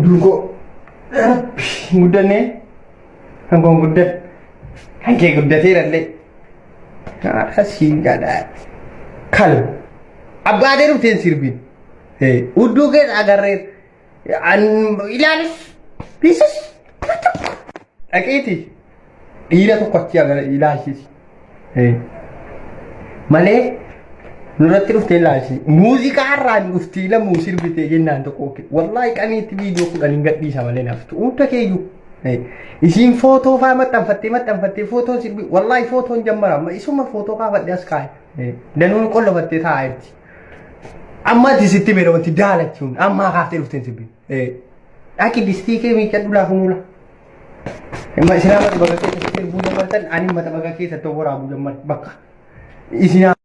Udduun koo rabbi hin guddannee kan koo hin guddanne kan kee guddateerallee. Haadha siin gadhaa. Kal abbaa dee dhufteen sirbiin. Udduu keessa agarree an ilaalis biisis dhaqiiti dhiira tokko achi agara ilaalchisi. Malee nurratti dhuftee ilaalchisi. Muuziqaa irraan dhuftii lamuu sirbitee jennaan tokko wallaahi qaniitti viidiyoo 10 hin gadhiisa malee naftu hunda keeyyuu. Isiin footoo faa maxxanfattee maxxanfattee footoon sirbi wallaahi footoon jammara amma isuma footoo kaafadhe as kaa'e. Danuun qollofattee taa'aa jirti. Amma ati sitti beera wanti daalachuun ammaa kaaftee dhufteen sirbi. Dhaqi distii kee miiccadhu laafu nuula. Isinaa mata bakka keessatti sirbuu jammartan ani mata bakka keessatti waraabuu jammar bakka. Isinaa.